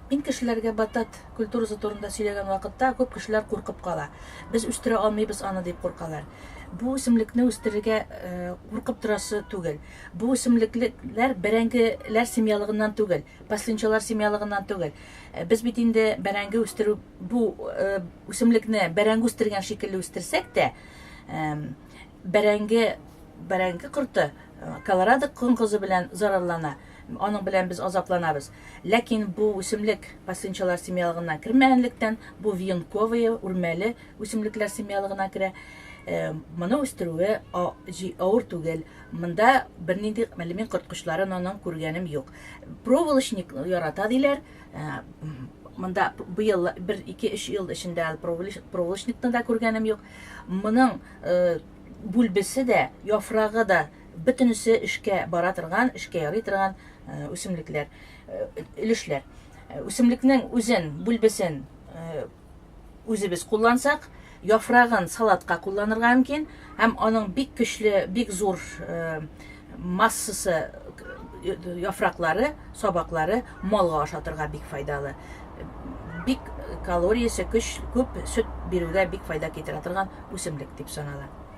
Мин кешеләргә батат культурасы турында сөйләгән вакытта күп кешеләр куркып кала. Без үстерә алмыйбыз аны дип куркалар. Бу үсемлекне үстерергә э, куркып торасы түгел. Бу үсемлекләр бәрәңгеләр семьялыгыннан түгел, паслинчалар семьялыгыннан түгел. Э, без бит инде бәрәңге үстерү бу э, үсемлекне бәрәңге үстергән шикелле үстерсәк тә, бәрәңге бәрәңге корты колорадо коңгызы белән зарарлана. Аның белән без азапланабыз. Ләкин бу үсемлек пасынчалар семьялыгына кермәгәнлектән, бу вьюнковые, үрмәле үсемлекләр семьялыгына керә. Э, моны үстерүе авыр түгел. Монда бернинди әле мин корткычларын аның күргәнем юк. Проволочник ярата диләр. Э, монда быел бер, ике, өч ел эчендә проволочникны да күргәнем юк. Моның э, бүлбесе дә, яфрагы да бөтенесе эшкә бара торган, эшкә ярый торган э, үсемлекләр, э, өлешләр. Э, үсемлекнең үзен, бүлбесен үзебез куллансак, яфрагын салатка кулланырга мөмкин һәм аның бик көчле, бик зур массасы яфраклары, сабаклары малга ашатырга бик файдалы. Бик калориясе көч, күп сөт бирүгә бик файда китерә торган үсемлек дип санала.